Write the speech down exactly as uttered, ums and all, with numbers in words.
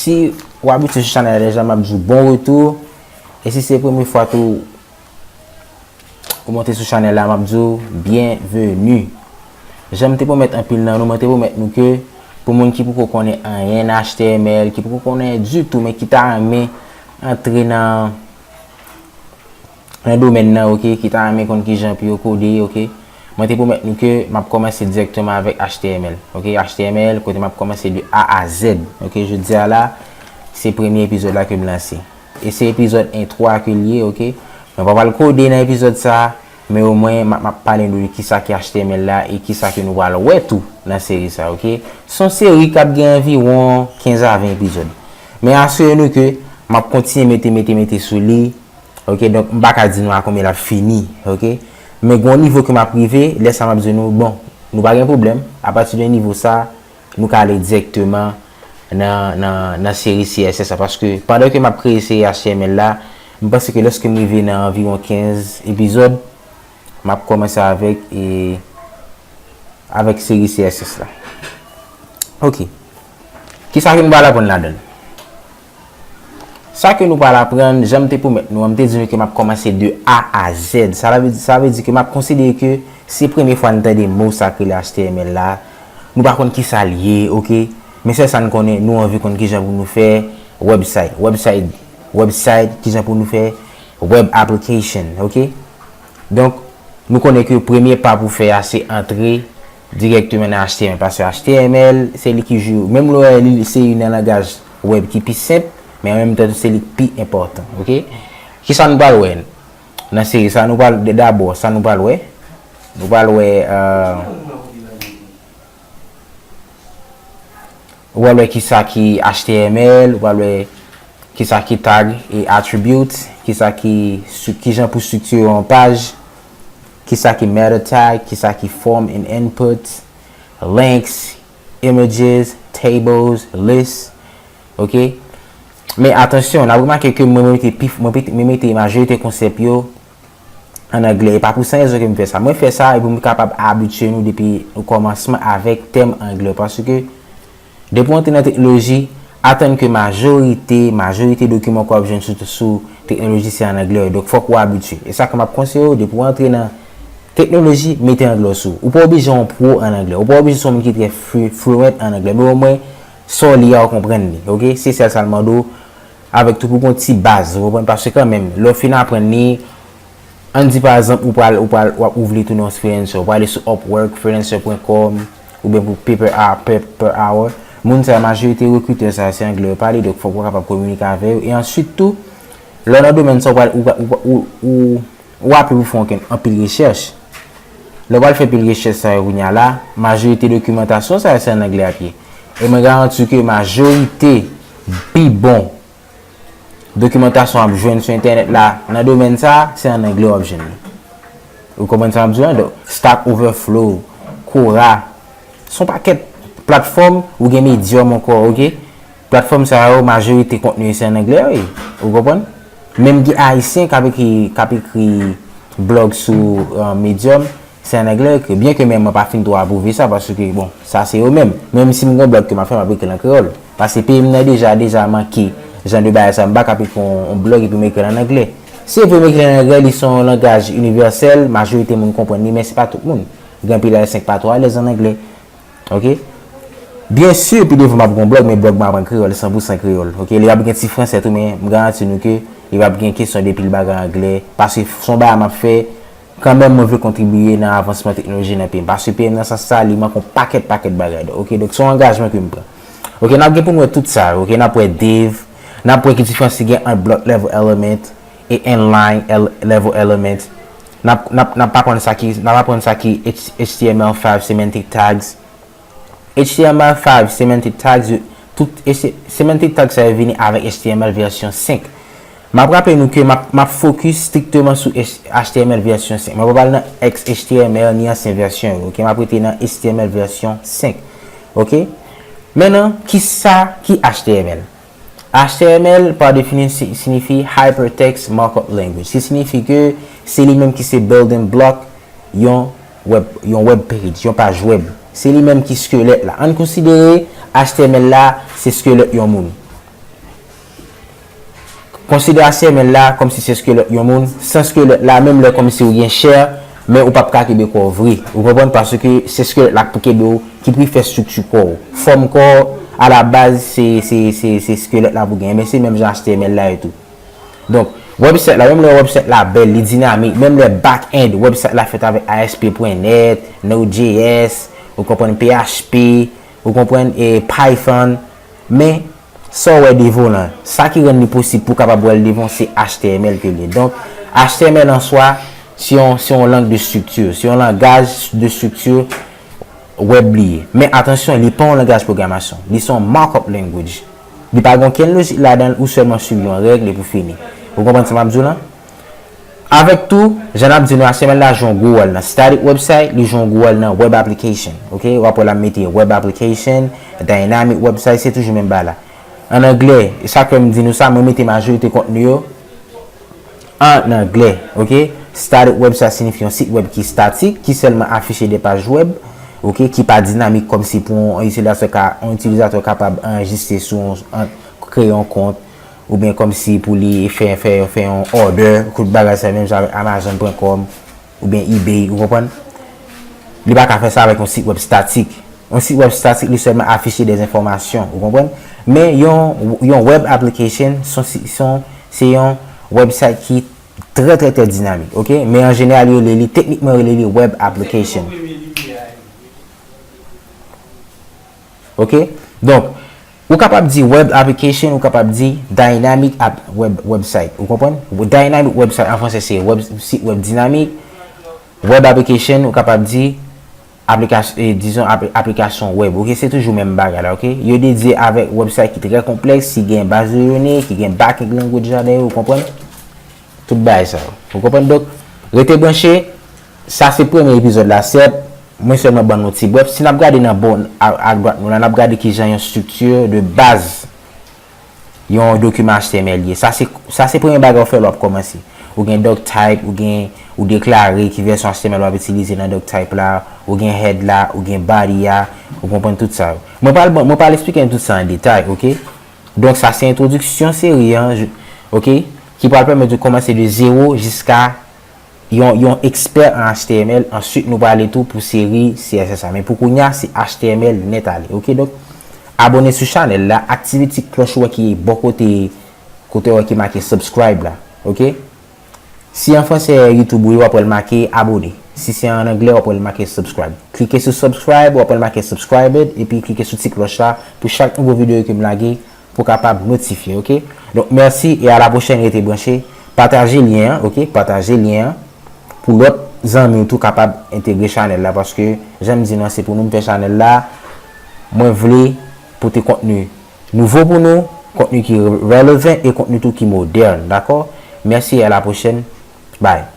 Si w abitye sou chanèl la deja, m ap di w bon retou. E si se premye fwa tou ou monte sou chanèl la, m ap di w byenveni. Jan m te pwomèt anpil nan nou, mwen te pwomèt nou ke pou moun ki poko konnen anyen nan H T M L, ki poko konnen ditou, men ki ta renmen antre nan nan domèn nan, oke, ki ta renmen konn kijan pou yo kode, oke. Mwen te pwomèt nou ke m ap kòmanse dirèkteman avèk H T M L, oke, H T M L, kote m ap kòmanse de A a Z, oke. Jodi a la, se premye epizòd la ke m lanse. E se epizòd en twa ke l ye, oke. Mwen pa pral kode nan epizòd sa, men omwen m ap, m ap pale nou de kisa ki H T M L la e kisa ke nou pral wè tou nan seri sa, oke. Se yon seri k ap gen anviwon kenz a ven epizòd. Men asire nou ke m ap kontinye mete, mete, mete sou li, oke, donk m pa ka di nou a konbyen l ap fini, oke. Men gen yon nivo ke m ap rive, lè sa m ap di nou, bon, nou pa gen pwoblèm, apati de nivo sa, nou ka ale dirèkteman nan, nan, nan seri C S S la, paske pandan ke m ap kreye seri H T M L la, m panse ke lòske m rive nan anviwon kenz epizòd, m ap kòmanse avèk, e, avèk seri C S S la. Oke. Kisa ke nou pral aprann ladan l? Sa ke nou pral aprann, jan m te pwomèt nou an, m te di nou ke m ap kòmanse de A a Z. Sa la vle di, sa vle di ke m ap konsidere ke se premye fwa n tande mo sa k rele H T M L la. Nou pa konn kisa l ye, oke? Men sèl sa n konnen, nou anvi konn kijan pou nou fè website. Website, website, kijan pou nou fè web application, oke? Donk, nou konnen ke premye pa pou fè a, se antre dirèkteman nan H T M L, paske H T M L, se li ki jwe, menm lè w wè li, se youn nan langaj web ki pi senp, men an menm tan tou, se li ki pi enpòtan, oke? Kisa nou pral wè? Nan seri sa, nou pral, d-, dabò, sa nou pral wè? Nou pral wè, euh, Ou pral wè kisa ki H T M L, ou pral wè kisa ki tag e attributes, kisa ki stru-, kijan pou estrikti yon paj, kisa ki meta tag, kisa ki form and input, links, images, tables, lists, oke? Men atansyon, n ap remake ke mwen, mwen mete pi, mwen mete, mwen mete majorite konsèp yo ann anglè. E pa pou san rezon ke m fè sa. Mwen fè sa e pou m kapab abitye nou depi okòmansman avèk tèm anglè. Paske, depi w antre nan teknoloji, atann ke majorite, majorite dokiman ke w ap jwenn sou, sou teknoloji se ann anglè. Donk, fòk ou abitye. E sa ke m ap konseye w, depi w antre nan teknoloji, mete anglè w sou ou. Ou pa oblije yon pro ann anglè. Ou pa oblije se yon moun ki trè flu-, fluent ann anglè. Men omwen, sa w li a, ou konprann li. Oke? Se sèl sa l mande w. Avèk tou pou gon ti baz, ou konprann? Paske kanmenm, lè w fin aprann li, ann di pa egzanp, ou pral, ou pral, w ap ouvri tou nan yon freelancer, ou pral ale sou Upwork, freelancer point com, oubyen pou pay per hour, pay per hour. Moun sa yo, majorite rekritè sa yo, se anglè yo pale, donk fòk ou kapab kominike avè yo. E answit tou, lè w nan domèn sa, ou pral, ou, ou, ou, ou, ou aple pou fè ankenn, anpil rechèch. Lè w pral fè pil rechèch sa yo kounye a la, majorite dokimantasyon sa yo se ann anglè ap ye. E mwen garanti w ke majorite pi bon dokimantasyon w ap jwenn sou entènèt la nan domèn sa a, se ann anglè w ap jwenn li. Ou konprann sa m ap di w an? Donk, Stack Overflow, Quora, se yon pakèt platfòm, ou gen Medium ankò, oke? Platfòm sa yo, majorite kontni yo se ann anglè yo ye. Ou konprann? Menm gen Ayisyen k ap ekri, k ap ekri blòg sou, euh, Medium, se ann anglè yo ekri. Byenke men mwen pa fin twò apwouve sa, paske, bon, sa se yo menm. Menm si m gon blòg ke m ap fè, m ap ekri l an kreyòl. Paske peyi m nan deja, deja manke jan de bagay sa, m pa ka ekri yon, yon blòg epi m ekri l ann anglè. Se vre m ekri l ann anglè, li se yon langaj inivèsèl, majorite moun konprann li, men se pa tout moun. Gen anpil Ayisyen ki pa twò alèz ann anglè. Oke? Byen si, pi devan m ap gon blòg, men blòg mwen ap an kreyòl, san pou san kreyòl. Oke? Li ap gen ti fransè tou, men m garanti nou ke li p ap gen kesyon de pil bagay anglè, paske se yon bagay m ap fè, kanmenm mwen vle kontribiye nan avansman teknoloji nan peyi m. Paske peyi m nan sans sa, li manke yon pakèt, pakèt bagay. Donk, oke, donk se yon angajman ke m pran. Oke, n ap gen pou n wè tout sa, oke, n ap wè div, n ap wè ki diferans ki gen ant block level element e inline ele-, level element. N ap, n ap, n ap aprann sa ki, n ap aprann sa ki H-, H T M L five semantic tags. H T M L five semantic tags, yo, tout, e se, semantic tag sa yo vini avèk H T M L vèsyon senk. M ap raple nou ke m ap, m ap fokis strikteman sou H-, H T M L vèsyon senk. Mwen pa pral nan ex H T M L ni ansyen vèsyon yo, oke? M ap rete nan H T M L vèsyon senk, oke? Mentnan, kisa ki H T M L? H T M L, pa defini, si-, siyifi Hypertext Markup Language, ki siyifi ke se li menm ki se building block yon web, yon web page, yon paj web. Se li menm ki skelèt la. Ann konsidere H T M L la, se skelèt yon moun. Konsidere H T M L la kòmsi se skelèt yon moun, san skelèt la, menm lè kòmsi ou gen chè, men ou p ap ka kenbe kò w vre. Ou konprann? Paske se skelèt la k pou kenbe w, ki pou fè estrikti kò w. Fòm kò w, alabaz, se, se, se, se skelèt la pou genyen, men se menm jan H T M L la ye tou. Donk, website la, menm lè website la bèl, li dinamik, menm lè back-end website la fèt avèk A S P pwen nèt, Node J S, ou konprann, P H P, ou konprann, e Python, men sa w wè devan w lan, sa ki rann li posib pou w kapab wè l devan w, se H T M L ke l ye. Donk, H T M L an swa, se yon, se yon lang de estrikti, se yon langaj de estrikti web li ye. Men atansyon, li pa yon langaj pwogramasyon. Li se yon markup language. Li pa gen okenn lojik ladan l, ou sèlman swiv yon règ, li pou fini. Ou konprann sa m ap di w lan? Avèk tou, jan n ap di nou, H T M L la jwe yon gwo wòl nan static website, li jwe yon gwo wòl nan web application. Ok? W ap wè l ap mete web application, dynamic website, se toujou menm bagay la. An anglè, e sa k fè m di nou sa, mwen mete majorite kontni yo an anglè, ok? Static web, sa siyifi yon sit web ki statik, ki sèlman afiche de paj web, ok, ki pa dinamik, kòmsi pou yon itilizatè ka, yon itilizatè kapab anrejistre sou yon, an, kreye yon kont, oubyen kòmsi pou li fè, fè, fè yon order, kout bagay sa menm jan avèk Amazon pwen kòm, oubyen eBay, ou konprann? Li pa ka fè sa avèk yon sit web statik. Yon sit web statik, li sèlman afiche de enfòmasyon, ou konprann? Men yon, yon web application, se yon si-, se yon, se yon website ki trè, trè, trè dinamik, ok? Men an jeneral, yo rele li, teknikman, yo rele li web application. Ok? Donk, ou kapab di web application, ou kapab di dynamic app web, website. Ou konprann? Dynamic website an fransè se web, sit web dinamik. Web application, ou kapab di aplikas-, e, dizon, apl-, aplikasyon web. Ok? Se toujou menm bagay la, ok? Yo dedye avèk website ki trè konplèks, ki gen baz de done, ki gen backend language ladan yo, ou konprann? Tout bagay sa yo. Ou konprann? Donk, rete branche. Sa se premye epizòd la, sèt. Mwen sèlman ban nou ti brèf. Si n ap gade nan bò a, a dwat nou la, n ap gade kijan yon estrikti de baz yon dokiman H T M L ye. Sa se, sa se premye bagay w fè lè w ap kòmanse. Ou gen doctype, ou gen, ou deklare ki vèsyon H T M L w ap itilize nan doctype la, ou gen head la, ou gen body a, ou konprann tout sa yo. Mwen pral ban, mwen pral eksplike nou tout sa an detay, ok? Donk sa se entwodiksyon seri an, je, ok, ki pral pèmèt nou kòmanse de zewo jiska yon, yon ekspè an H T M L, answit nou prale tou pou seri C S S la. Men pou kounye a, se H T M L nèt ale. Ok, donk, abòne sou chanèl la, aktive ti klòch ou wè ki bò kote, kote ou wè ki make subscribe la. Ok? Si an fransè YouTube ou ye, w ap wè l make abone. Si se an anglè, w ap wè l make subscribe. Klike sou subscribe, w ap wè l make subscribed, epi klike sou ti klòch la pou chak nouvo videyo ke m lage, pou w kapab notifye, ok? Donk, mèsi e a la pwochèn, rete branche. Pataje lyen an, ok? Pataje lyen an pou lòt zanmi w tou kapab entegre chanèl la, paske, jan m di nou an, se pou nou m fè chanèl la. Mwen vle pote kontni nouvo pou nou, kontni ki relevan e kontni tou ki modèn, dakò? Mèsi e a la pwochèn. Bye.